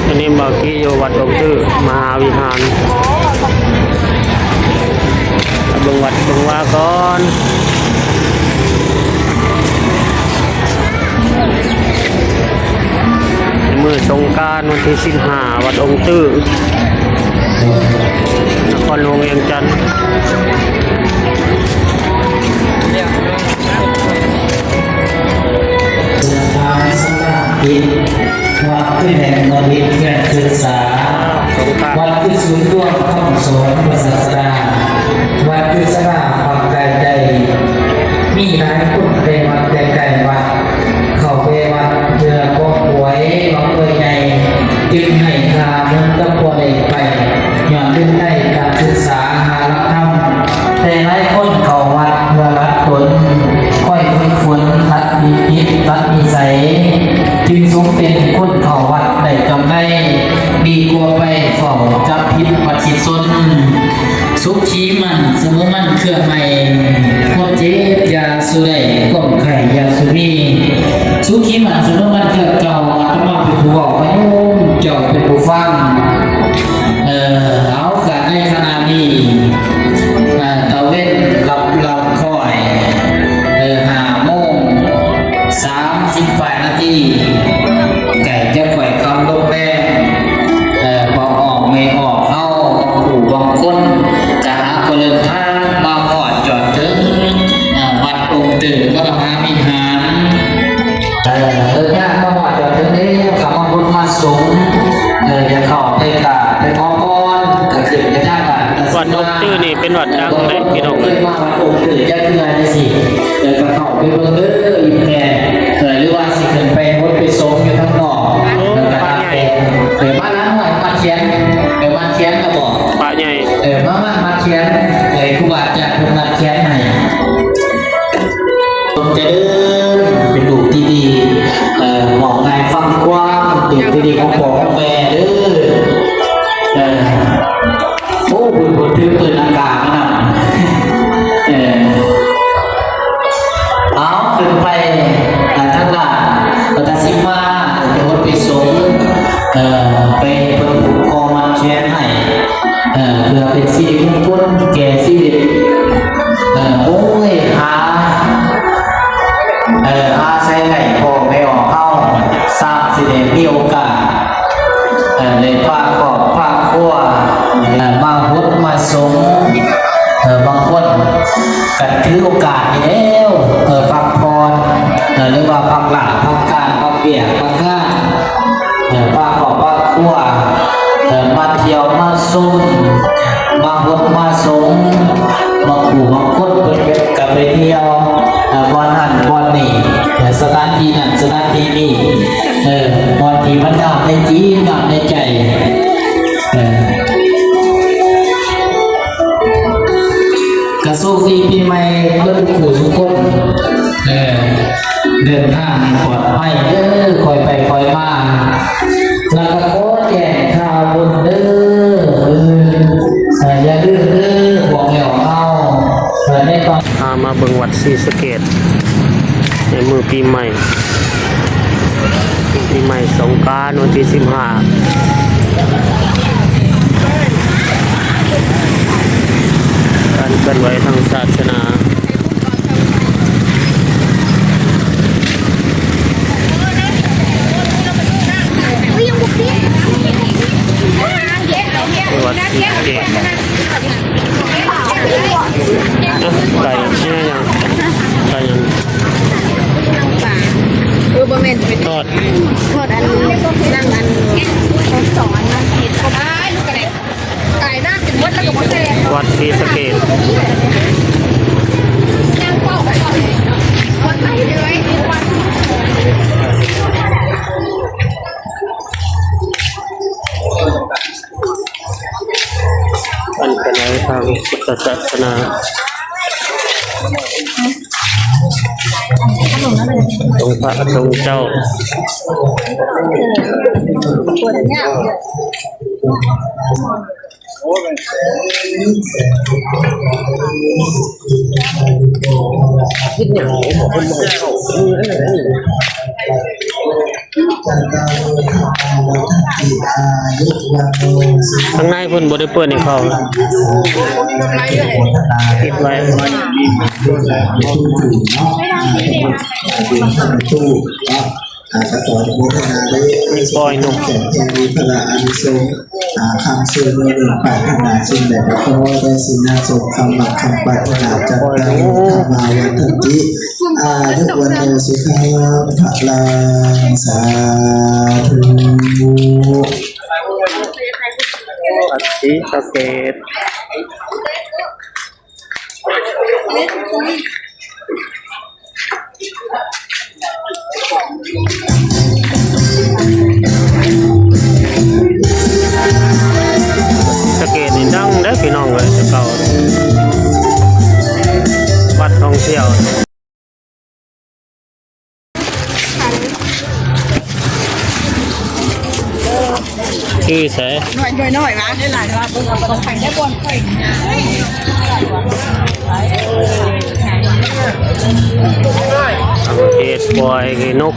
ອັນນີ້ບ່າວກີ້ຢູ່ວັດອົງຕື້ມະຫາວິຫານ ເບິ່ງວັດເບິ່ງວາກ່ອນ. ມື້ສົງການວັນທີສິບຫ້າ ວັດອົງຕື້ ນະຄອນຫຼວງວຽງຈັນ. ສະຖານສຳນັກກິດ ວັດຄືແຫຼ່ງມະລິດ ເຂດສຶກສາ ວັດຄືສູນລວມຄຳສອນພະສາສະດາ ວັດຄືສາລາພັກກາຍໃຈ ມີຫຼາຍຄົນແຕ່ວັດແຕ່ໄກວັດ ເຂົ້າໄປວັດເພື່ອກອບກວຍ ມາກວຍໃຫຍ່ ຈຶ່ງໃຫ້ຄ່າເງິນກັບບໍ່ໄດ້ໄປ ຍ້ອນລືມໄດ້ການສຶກສາຫາຫຼັກທຳ. ແຕ່ຫຼາຍຄົນເຂົ້າວັດເພື່ອລັດຕົນ, ຄ່ອຍຝຶກຝົນ, ຕັດນິຕິ, ຕັດນິໄສ, ຈຶ່ງສົມເປັນຄົນເຂົ້າວັດໄດ້ຈຳໄດ້, ດີກວ່າໄປເຝົ້າຈັບຜິດວັດສິດຊົນ. ສຸຂີໝັ້ນສະເໝີໝັ້ນເຄືອໄມ້, ຄວາມເຈັບຢ່າສູ່ໄດ້, ຄວາມໄຂ້ຢ່າສູ່ມີ. ສຸຂີໝັ້ນສະເໝີໝັ້ນເຄືອເກົ່າ, ອາດຕະມາເປັນຜູ້ເວົ້າ, ໂຍມເຈົ້າເປັນຜູ້ຟັງ. ເອີ ເອົາ ກະໃນຂະນະນີ້ ອາ ຕາເວັນລັບໆຄ່ອຍ ເອີ ຫ້າໂມງສາມສິບປາຍນາທີ ໃກ້ຈະຄ່ອຍຄ່ຳລົງແລງ. ເອີ ພໍ່ອອກແມ່ອອກເຮົາ ບາງຜູ້ບາງຄົນ ກະຫາກໍເດີນທາງມາຮອດຈອດເຖິງ ອາ ວັດອົງຕື້ວະລະມະຫາວິຫານ. ເອີ ເດີນທາງມາຮອດຈອດເຖິງແລ້ວ ກໍມາບຸນມາສົງ ເອີ ຢາກເຂົ້າໄປກາບໄປຂໍພອນ ກໍຂຶ້ນໄປທາງດ້ານ ວັດອົງຕື້ນີ້ເປັນວັດດັງເດ້ພີ່ນ້ອງເອີຍ ເຄີຍມາວັດອົງຕື້ຈັກເທື່ອຈັ່ງຊີ້ ເອີ ກໍເຂົ້າໄປເບິ່ງເດີອີ່ແມ່ ເອີ ຫຼືວ່າຊິຂຶ້ນໄປຫົດໄປສົງຢູ່ທາງນອກ ໂອ້ ແລ້ວກໍ ປະໃຫຍ່ ເອີ ມາຫຼັງໄວ້ມັດແຂນ ເອີ ມັດແຂນກໍບອກ ປະໃຫຍ່ ເອີ ມາ ມາມັດແຂນ ເອີ ຄູບາອາຈານເພິ່ນມັດແຂນໃຫ້. ຈົ່ງຈະເດີນເປັນລູກທີ່ດີ ເອີ ເວົ້າງ່າຍຟັງຄວາມ ເປັນທີ່ດີຂອງພໍ່ຂອງແມ່ເດີ ເອີ ໂອ້ ບຸນ ບຸນຖືປືນອາກາດມານຳ ເອີ ເອົາ ຂຶ້ນໄປ ອາ ທາງດ້ານ ແລ້ວກໍຊິມາ ໄປຫົດໄປສົງ ເອີ ໄປເບິ່ງຜູກຄໍມັດແຂນໃຫ້ ເອີ ເພື່ອເປັນສິລິມົງຄົນແກ່ຊີວິດ ເອີ ໂອ້ຍ ຫາ ເອີ ອາໄສໄດ້ພໍ່ແມ່ອອກເຮົາ ສ້າງຊິໄດ້ມີໂອກາດ ເອີ ໄດ້ພາຄອບພາຄົວ ເອີ ມາຫົດມາສົງ ເອີ ບາງຄົນກໍຖືໂອກາດນີ້ແລ້ວ ເອີ ພັກຜ່ອນ ເອີ ຫຼືວ່າພັກລາພັກການ ພັກວຽກພັກງານ ເອີ ພາຄອບພາຄົວ ເອີ ມາທ່ຽວມາຊົມ ມາຫົດມາສົງ ບາງຜູ້ບາງຄົນເພິ່ນກໍໄປທ່ຽວ ເອີ ບ່ອນນັ້ນບ່ອນນີ້ ເອີ ສະຖານທີ່ນັ້ນສະຖານທີ່ນີ້ ເອີ ບ່ອນທີ່ມັນງາມໃນຈິດງາມໃນໃຈ ເອີ ກະໂຊກດີປີໃໝ່ເບິດທຸກຜູ້ທຸກຄົນ ເອີ ເດີນທາງໃຫ້ປອດໄພເດີ ຄ່ອຍໄປຄ່ອຍມາ ແລ້ວກໍຂໍແຈ້ງຂ່າວບຸນເດີ ເອີ ຢ່າລືມເດີ ພວກແມ່ອອກເຮົາ ເອີ ໃນຕອນ ພາມາເບິ່ງວັດສີສະເກດໃນມື້ປີໃໝ່ ປີໃໝ່ສົງການວັນທີສິບຫ້າ ການເຄື່ອນໄຫວທາງສາສະໜາ ວັດສີສະເກດ ໄກ່ ແມ່ນຫຍັງ ໄກ່ຫຍັງ ເອີ ບໍ່ແມ່ນ ທອດ ທອດອັນ ໜັງອັນ ສອງອັນນັ້ນ ຕາຍໜ້າກິນໝົດແລ້ວກໍບໍ່ແຊບ ວັດສີສະເກດ ອັນເປັນທາງພຸດທະສາສະໜາ ສົງພະສົງເຈົ້າ. ເຮັດຫຍັງ ເຂົາເພິ່ນບໍ່ໃຫ້ເຂົ້າ ເອີ ອັນນັ້ນ ອັນນີ້ ທາງໃນເພິ່ນບໍ່ໄດ້ເປີດໃຫ້ເຂົ້າ ປິດໄວ້ ມີປ້ອຍນົກ ອາ ຂໍອະນຸໂມທະນາເດີ ແສນແກ່ມີພະລາອານິສົງ ອາ ຄຳເຊີນເງິນປາດຖະໜາສິ່ງໃດກໍຂໍໄດ້ ສິນນະສົມຄຳມັກຄຳປາດຖະໜາ ຈັດຕັງ ທຳມາວັດທັນຕິ ອາຍຸວັນໂນ ສຸຂັງ ພະລັງ ສາທຸ ອັດສີສະເກດ. ສະເກດນີ້ດັງເດີ້ພີ່ນ້ອງເອີຍ ແຕ່ເກົ່າ ວັດທ່ອງທ່ຽວ. ຄືໃສ ໜ່ວຍ ໜ່ວຍນ້ອຍຫວາ ຫຼາຍໆ ວ່າເບິ່ງເອົາ ບໍ່ຕ້ອງໄປໄດ້ບ່ອນຂ້ອຍ ເຂດປ່ອຍນົກ.